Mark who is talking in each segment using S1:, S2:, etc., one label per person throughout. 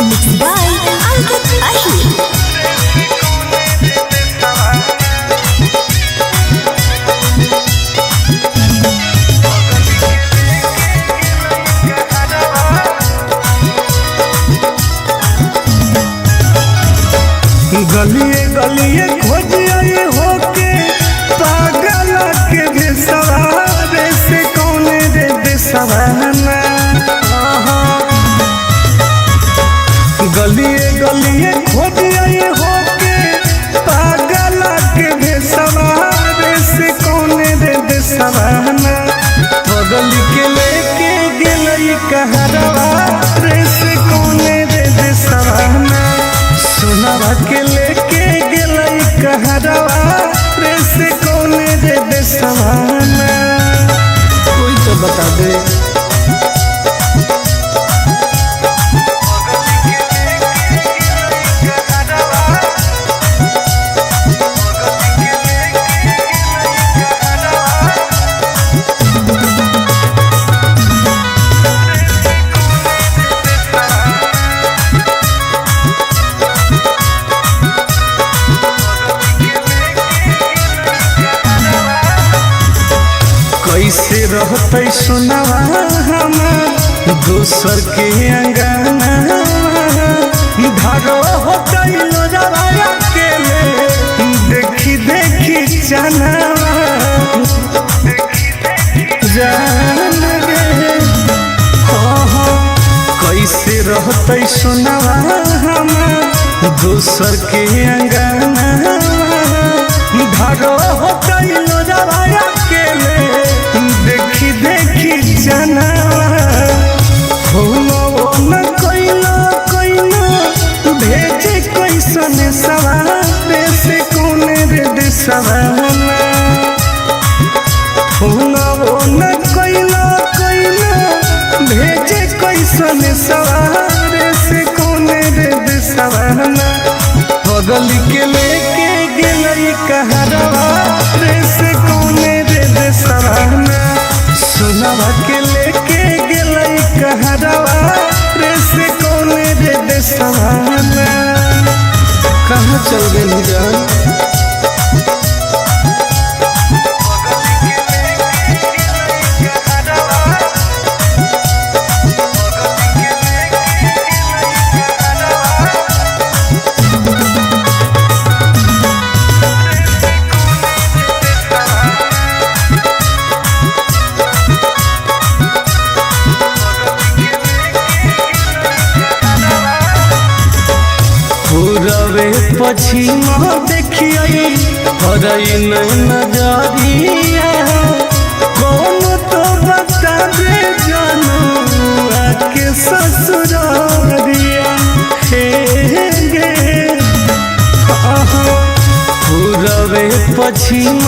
S1: Mixed by Alket Ahir.
S2: गलिए गलिए खोजिए होके पागल के भेसवारे से कौन रे देसवाना। गलिए गलिए खोजिए होके पागल के भेसवारे से कौन रे देसवाना। बगल के लेके गेलई कहरवा रे से कौन रे देसवाना। सोनावा के लेके गेलई कहरवा रे से कौन रे देसवाना। कोई तो बता दे। कैसे रहते सुनवा हमार दोसर के अंगना धरो होते लोजवा अकेले देखी देखी चनावा जान रे। हाँ हाँ, कैसे रहते सुनवा हमार दोसर के अंगना धरो होते लोजवा अकेले देखी देखी चनावा। होनो न कोइलो कोइलो भेजे कैसन सवार से कौन रे देसवाना। होनो न कोइलो कोइलो भेजे कैसन सवार से कौन रे देसवाना। बगल के लेके गेलई कहरवा रे से कौन रे देसवाना। सोनावा के लेके गेलई कहरवा रे से कौन रे देसवाना। कहाँ चल गेली जान। पूरबे पश्चिम देखिए हरई नजरिया कौन तो बता दे जानू के ससुरारिया। हे गे पूरबे पश्चिम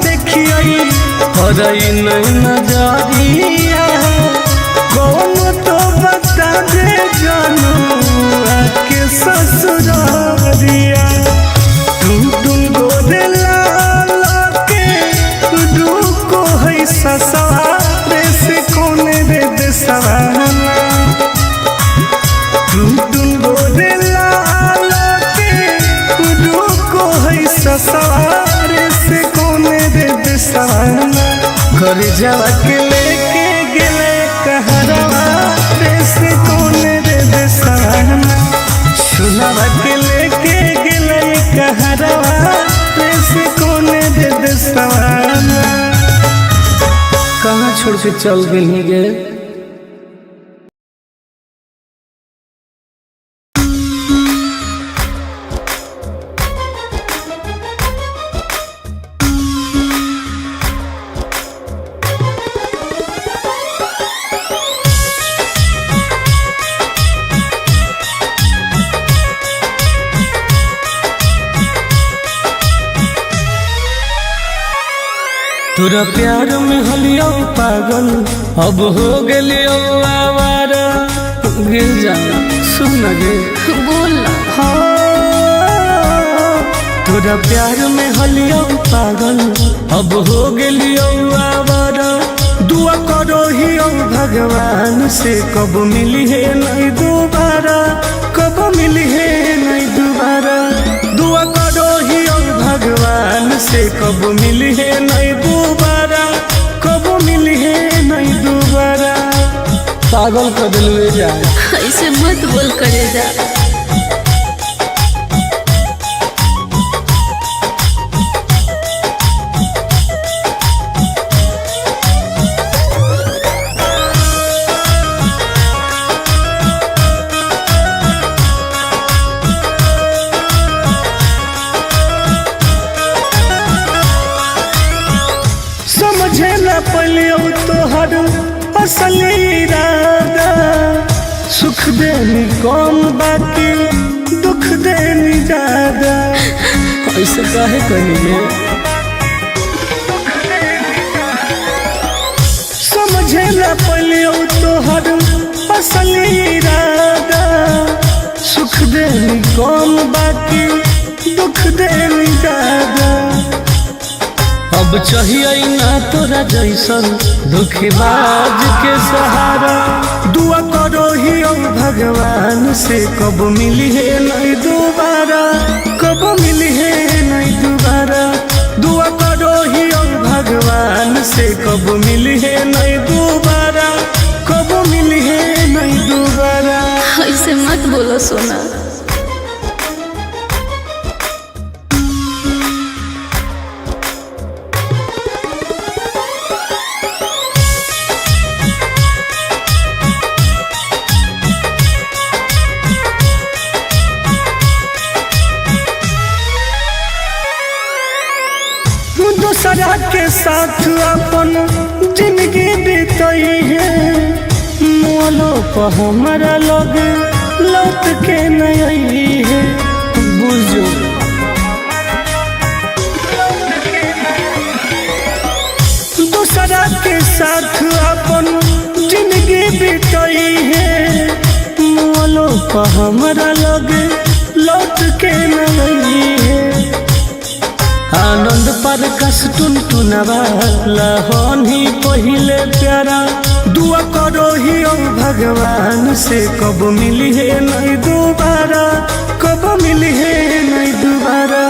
S2: देखिए हरई नजरिया कौन तो बता दे जानू के ससुरारिया। टुन टुन गोरे लाल के रुको है ससुरारे से कौन रे देसवाना। टुन टुन गोरे लाल के रुको है ससुरारे से कौन रे देसवाना। घर जावा के लेके गेले कहरवा रे से कौन रे देसवाना। सुनावा के लेके गेले कहरवा रे से कौन रे देसवाना। कहाँ छोड़ के चल गेली गे। तोरा प्यार में हलियो पागल अब हो गेलियो आवारा। गिर जा सुन गे
S3: बोल ना।
S2: हाँ, तोरा प्यार में हलियो पागल अब हो गेलियो आवारा। दुआ करो ही भगवान से कब मिली है नहीं दोबारा, कब पागल कर दिलवे जा।
S1: ऐसे मत बोल करे जा।
S2: समझे न पलियो तोहर असली इरादा, सुख देनी कम बाकी दुख देनी ज्यादा। ऐसे काहे कही? समझे न पलियो तोहर असली इरादा, सुख देनी कम बाकी दुख देनी ज्यादा। अब चाहिए ना तोरा जैसन दुखबाज के सहारा, दुआ करो ही ओ भगवान से कब मिली है नहीं दोबारा, कब मिली है नहीं दोबारा। दुआ करो ही ओ भगवान से कब मिली है नहीं दोबारा, कब मिली है नहीं दोबारा।
S1: ऐसे मत बोलो सोना।
S2: दूसरा के साथ अपन जिंदगी बीतई है, मोलो पर हमारा लोग लौट के नहीं है। बुझो दूसरा के साथ अपन जिंदगी बीतई है, मोलो पर हमारा लोग लौट के नहीं है। आनंद पर कस टुन टुनवा लहनी पहिले प्यारा, दुआ करो ही ओ भगवान से कब मिली है नहीं दोबारा, कब मिली है नहीं दोबारा।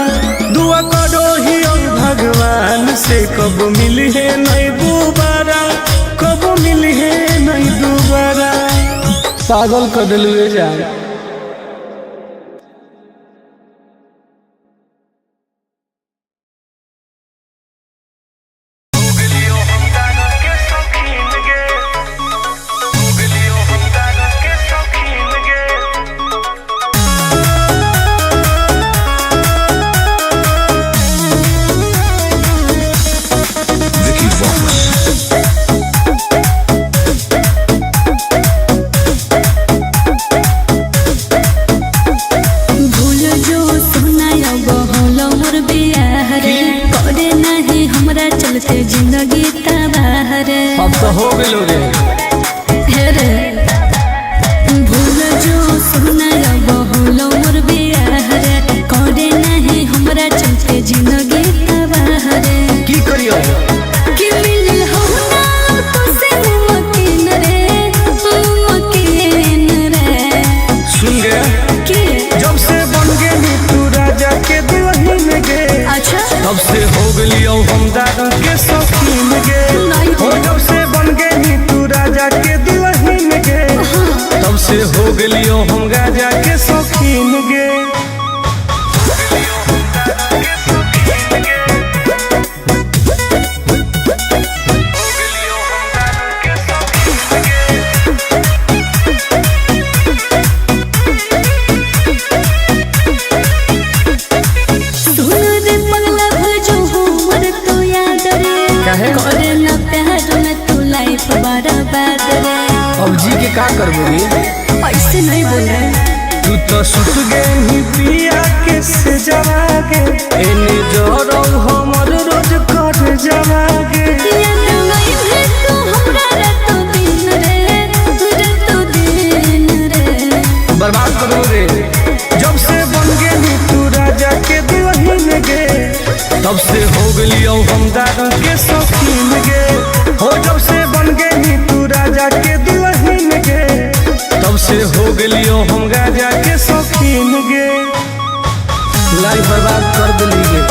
S2: दुआ करो ही ओ भगवान से कब मिली है नहीं दोबारा, कब मिली है नहीं दोबारा। पागल कर दिलवे जा।
S3: Vicky Vox.
S1: भूल जो सोना अब होलो मोर बियाह रे, करे नहीं हमरा चलते जिंदगी तबाह रे।
S2: अब तो हो गेलो रे।
S1: हे रे भूल जो सोना अब होलो मोर बियाह रे, करे नहीं हमरा चलते जिंदगी तबाह रे।
S2: की करियो
S1: कि मिलल हो ना तो से मुमकिन रे, मुमकिन रे।
S2: सुन गे,
S1: के
S2: जब से बन गेली तू राजा के दुल्हन गे,
S1: अच्छा
S2: तब से हो गेलियो हम दारू के शौकीन गे।
S1: नहीं।
S2: हो जब से बन गेली तू राजा के दुल्हन गे, तब से हो गेलियो हम राजा के शौकीन गे।
S1: सुन रे पगला भजो हमर तो याद रे,
S2: काहे?
S1: करे ना प्यार में तू लाइफ बर्बाद रे।
S2: अब जी के का करबो रे?
S1: ऐसे नहीं बोल रहे।
S2: तू तो सुत गेली पिया के से जवागे, एने जरो हमर रोज कर जवागे।
S1: याद नहीं है तू हमरा रातो दिन रे, रातो दिन रे।
S2: बर्बाद करो रे। जब से बन गेली तू राजा के दुल्हन गे, तब से हो गेलियो हम दारू के शौकीन गे। हो जब से बन गेली तू राजा के दुल्हन गे, तब से हो गेलियो हम राजा के शौकीन गे। लाइफ बर्बाद कर दिली गे।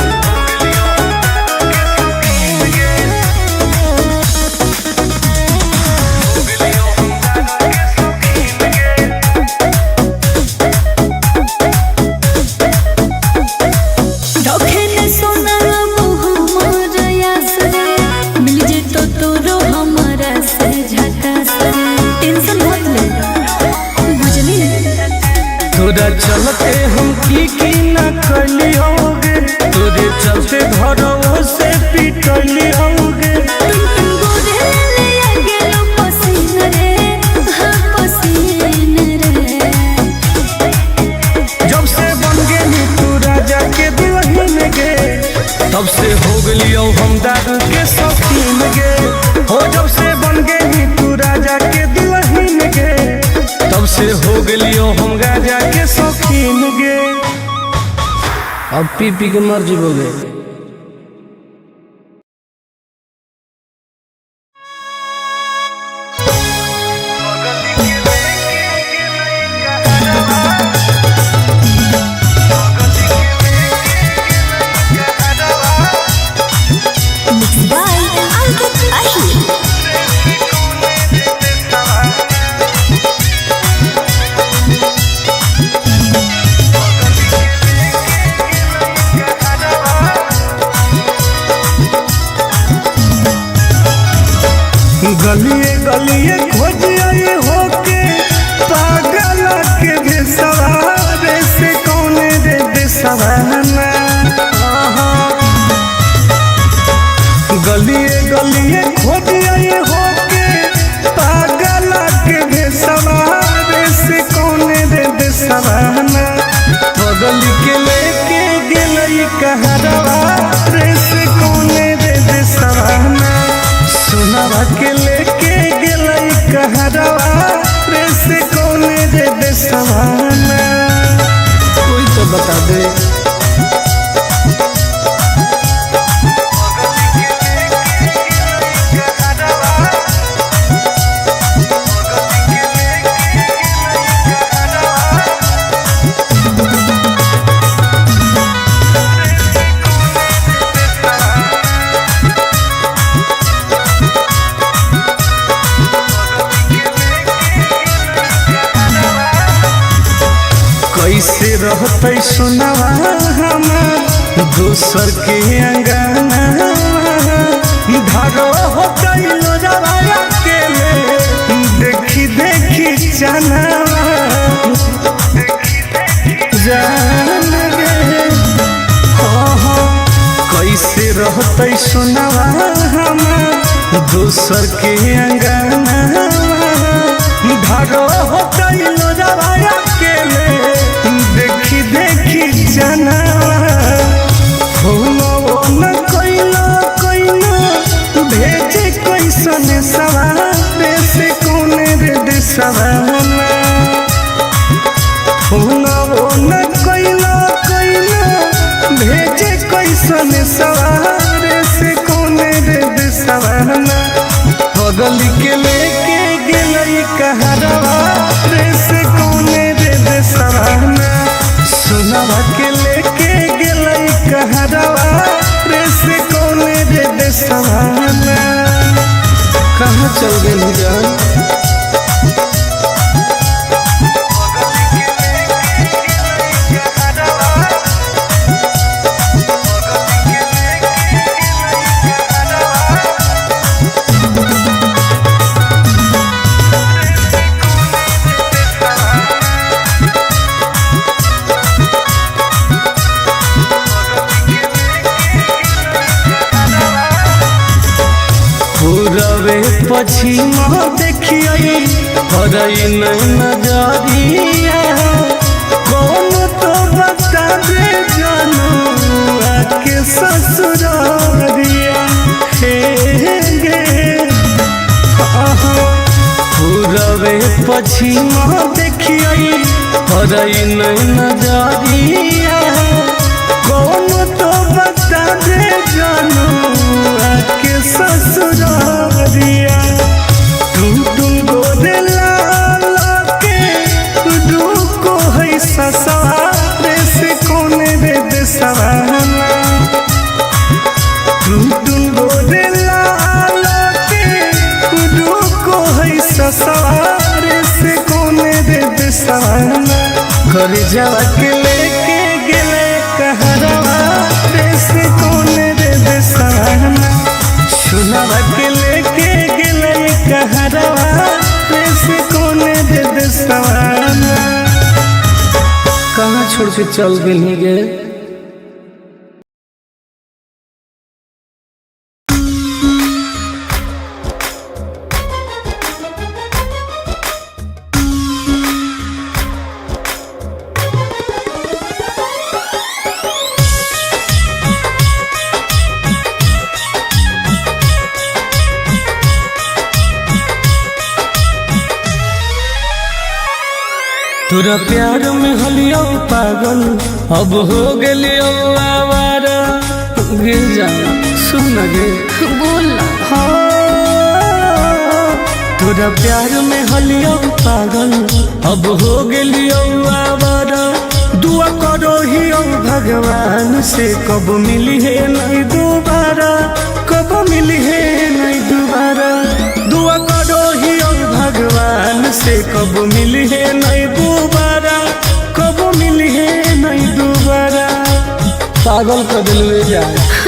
S2: तोरा चलते हम की की ना कैलियोगे, तोरे चलते घरों से पिटलियोगे।
S1: टुन टुन गोरे ले आ गेलो पसीन रे, हाँ पसीन रे।
S2: जब से बन गेली तू राजा के दुल्हन गे, तब से हो गेलियो हम दारू के शौकीन गे। हो जब से बन गेली तू राजा के दुल्हन गे, तब से हो गेलियो हम राजा के शौकीन गे।
S4: अब पी पी के मर जीवोगे।
S1: बाय अंकित अहिर।
S2: गलिए गलिए खोजिए होके पागल के भेसवारे से कौन रे देसवाना। गलिए गलिए खोजिए होके पागल के भेसवारे से कौन रे देसवाना। बगल के लेके गेलई कहरवा रे से कौन रे देसवाना। सोनावा के लेके गेलई कहरवा रे से कौन रे देसवाना।
S4: कोई तो बता दे।
S2: कैसे रहते सोनावा हमार दोसर के अंगना, धारो होते लोजवा अकेले देखी देखी चनावा जान गे। हो हो कैसे रहते सोनावा हमार दोसर के अंगना, धारो होते लोजवा अकेले देखी देखी चनावा। फोनो न कैलो कैलो भेजे कैसन सवारे से कौन रे देसवाना। फोनो न कैलो कैलो भेजे कैसन सवारे से कौन रे देसवाना। बगल के लेके गेलई कहरवा रे से कौन रे देसवाना। सोनावा के लेके गेलई कहरवा रे से कौन रे देसवाना।
S4: कहाँ चल गए जान।
S2: पूरबे पश्चिम देखिए हरई नजरिया, कौन तो बता दे जानू आके ससुरारिया। हे गे पूरबे पश्चिम देखिए हरई नजरिया, कौन तो बता दे जानू आके ससुरारिया। टुन टुन गोरे लाल के रुको है ससुरारे से कौन रे देसवाना। टुन टुन गोरे लाल के रुको है ससुरारे से कौन रे देसवाना। घर जावा के लेके गेले कहरवा रे से कौन रे देसवाना। सुनावा के लेके गेले कहरवा रे से कौन रे देसवाना।
S4: कहाँ छोड़ के चल गेली गे।
S2: तोरा प्यार में हलियो पागल अब हो गेलियो आवारा।
S4: गिर जा सुन न गे।
S1: बोल ना।
S2: हाँ, तोरा प्यार में हलियो पागल अब हो गेलियो आवारा। दुआ करो ही भगवान से कब मिली है नहीं दोबारा, कब मिली है नहीं दोबारा। दुआ करो ही भगवान से कब मिली है नहीं दोबारा, कब मिली है नहीं दोबारा।
S4: पागल कर दिलवे जा।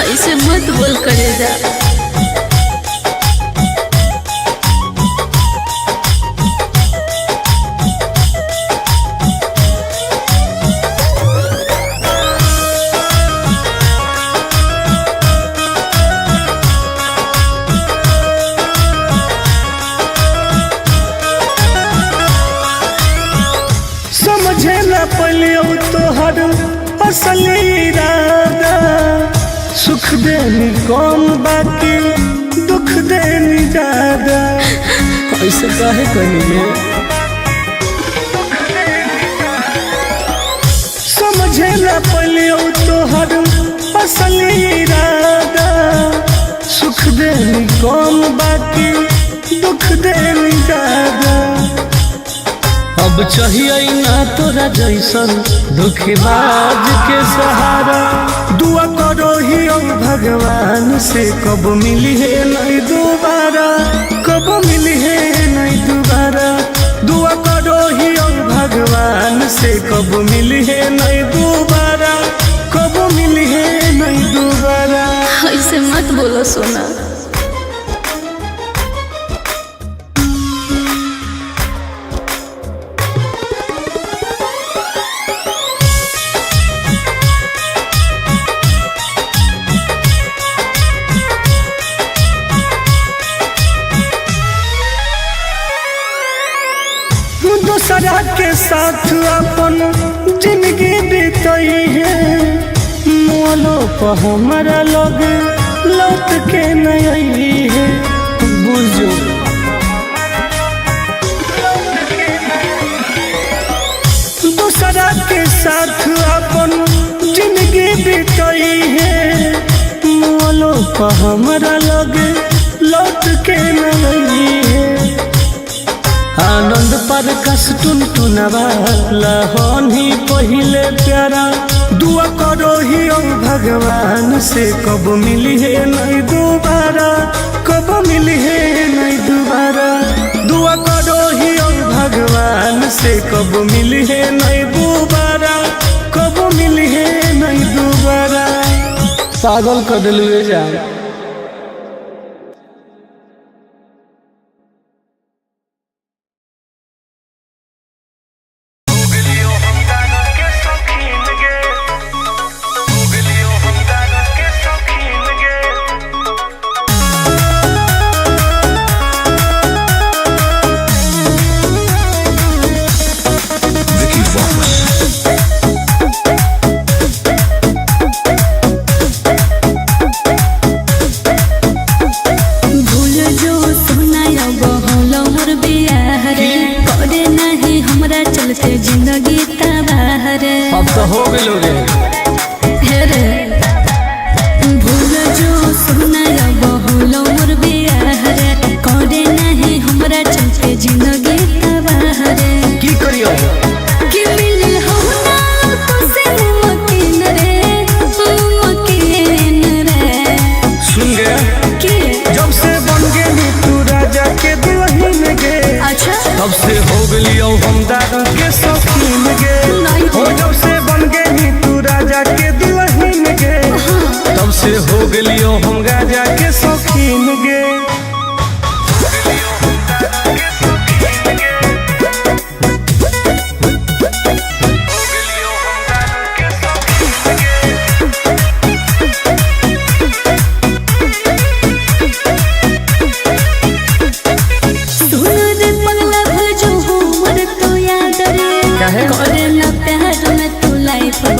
S1: ऐसे मत बोल करे जा।
S2: समझे न पलियो तोहर असली इरादा। सुख देनी कम बाकी दुख देनी ज्यादा।
S4: ऐसे काहे कहनी गे।
S2: समझे न पलियो तोहर असली इरादा। सुख देनी कम बाकी दुख देनी ज्यादा।
S4: अब चाहिए ना तोरा जैसन दुखबाज के सहारा।
S2: दुआ करो ही भगवान से कब मिली है नहीं दोबारा, कब मिली है नहीं दोबारा। दुआ करो ही भगवान से कब मिली है नहीं दोबारा, कब मिली है नहीं दोबारा।
S1: ऐसे मत बोलो सोना।
S2: दूसरा के साथ अपन जिंदगी बीतई है, मोलो पर हमारा लोग लौट के नहीं आई है।
S4: बुझो
S2: दूसरा के साथ अपन जिंदगी बीतई है, मोलो पर हमारा लोग लौट के नहीं आई है।
S4: आनंद पर कस टुन टुनवा लहन ही पहिले प्यारा।
S2: दुआ करो ही भगवान से कब मिली है नहीं दोबारा, कब मिली है नहीं दोबारा। दुआ करो ही भगवान से कब मिली है नहीं दोबारा, कब मिली है नहीं दोबारा।
S4: पागल कर दिलवे जा।
S3: Vicky Vox.
S1: भूल जो सोना अब होलो मोर बियाह रे, करे नहीं हमरा चलते जिंदगी तबाह रे।
S4: अब तो हो गेलो रे।
S1: हे रे भूल जो सोना अब होलो मोर बियाह रे, करे नहीं हमरा चलते जिंदगी तबाह रे।
S4: की करियो
S1: कि मिलल हो ना तो से मुमकिन रे, मुमकिन रे।
S2: सुन गे
S1: कि
S2: जब से बन गेली तू राजा के दुल्हन गे,
S1: अच्छा
S2: तब से हो गेलियो हम दारू के शौकीन गे।
S1: नहीं
S2: हो जब से बन गेली तू राजा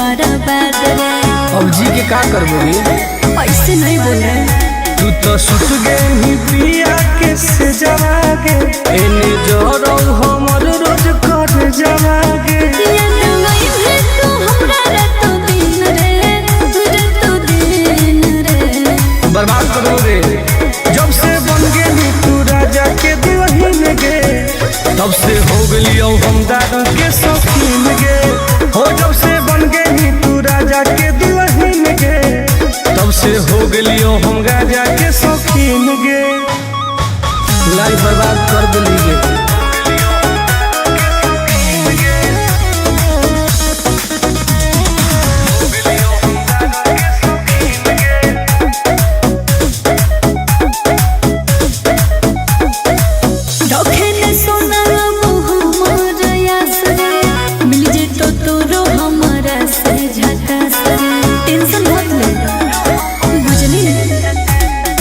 S1: बर्बाद रे।
S4: अब जी के का करबोगे?
S1: ऐसे नहीं बोल रहे।
S2: तू तो सुत गई पिया के से जवागे, एने जरो हमर रोज कर जवागे।
S1: याद आई है तू हमरा रातो दिन रे, रातो दिन रे।
S4: बर्बाद करो रे।
S2: जब से बन गेली तू राजा के दुल्हन गे, तब से हो गेलियो हम दारू के शौकीन गे। हो जब से बन गेली तू राजा के दुल्हन गे, तब से हो गेलियो हम राजा के शौकीन गे।
S4: लाइफ बर्बाद कर दिली गे।
S1: रखे न सोना मोर यास रे, मिल जेतो तोरो हमरा से झकास रे। टेंशन मत ले, बुझली?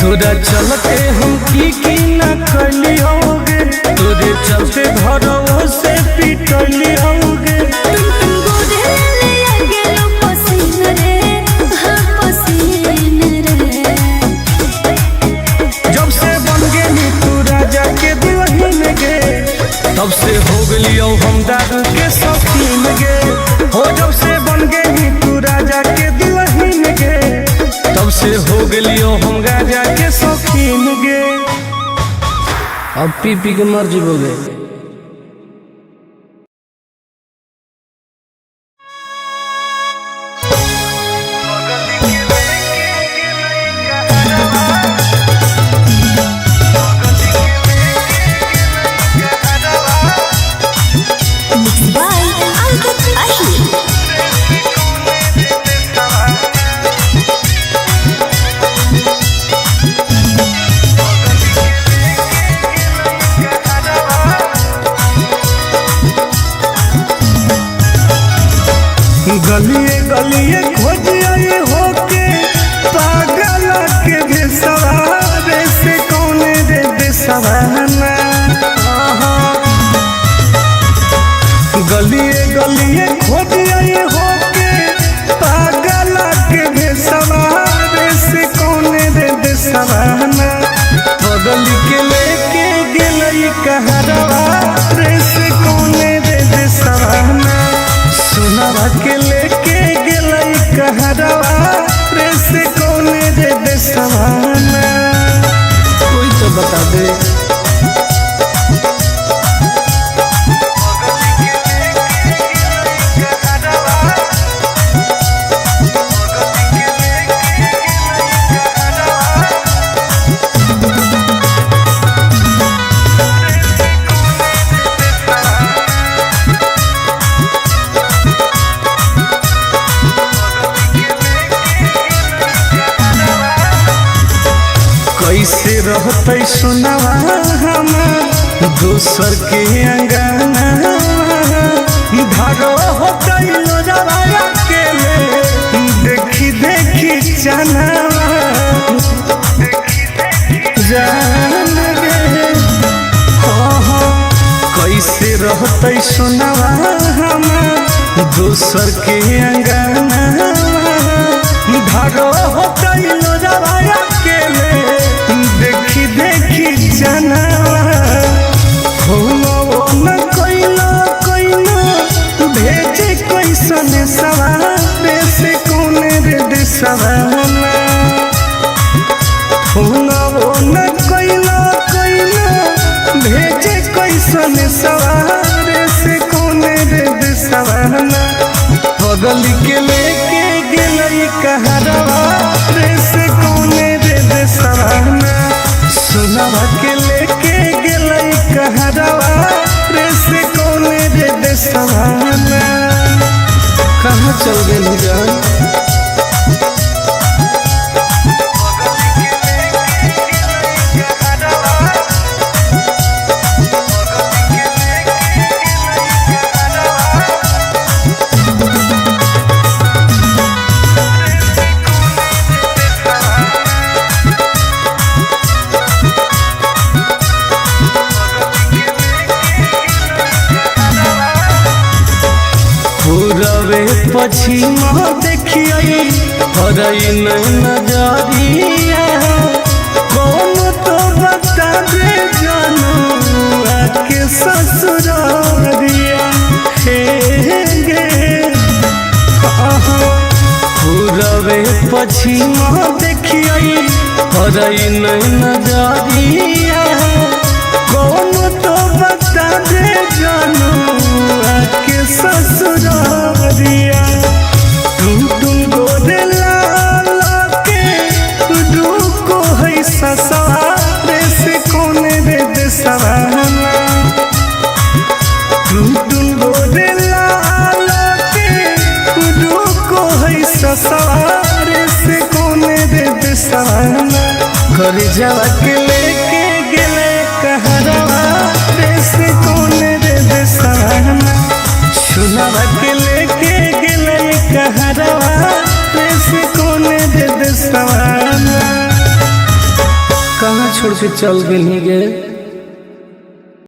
S2: तोरा चलते हम की ना कैली होगे, तोरे चलते घरों से पिटली होगे।
S1: तुम तुम गोरे ले आ गेलो पसीन रे, हाँ पसीन रे।
S2: जब से बन गेली तू राजा के दुल्हन गे, तब से हो गेलियो हम दारू के शौकीन गे। हो जब से बन गेली तू राजा के दुल्हन गे, तब से हो गेलियो हम राजा के शौकीन गे।
S4: अब पी पी के मर जीवोगे।
S1: बाय अंकित अहिर।
S2: गलिए गलिए खोजिए होके पागल के भेसवा रे से कौन रे देसवाना। गलिए गलिए खोजिए होके पागल के भेसवा रे से कौन रे देसवाना। बगल के लेके गेलई कहरवा रे से कौन रे देसवाना। सुनवा के लेके गेलई कहरवा रे से कौन रे देसवाना।
S4: कोई तो बता दे।
S2: कैसे रहते सुनवा हमार दोसर के अंगना, धरो होते लोजवा के ले देखी देखी चनावा जान गे। हाँ हाँ कैसे रहते सुनवा हमार दोसर के अंगना, धरो होते लोजवा के ले देखी देखी चनावा। हो न कोइलो कोइलो भेजे कैसन सवार से कौन रे देसवाना। हो न कोइलो कोइलो भेजे कैसन सवार से कौन रे देसवाना। बगल के लेके गेलई कहरवा रे से कौन रे देसवाना। सुनवा के लेके गेलई कहरवा रे से कौन रे देसवाना।
S4: कहाँ चल गेली जान?
S2: पूरवे पछिम देखियै हरई नजरिया। कौन तो बता दे जनुआ के ससुरारिया। हे गे पूरबे पछिम देखियै हरई नजरिया। कौन तो बता दे जनुआ के ससुरारिया। टुन टुन गोरे लाल के रुको है ससुरारे से कौन रे देसवाना। टुन टुन गोरे लाल के रुको है ससुरारे से कौन रे देसवाना। घर जावा के लेके गेले कहरवा रे से कौन रे देसवाना। सुनावा के लेके गेले कहरवा रे से कौन रे देसवाना।
S4: कहाँ छोड़ के चल गेली गे।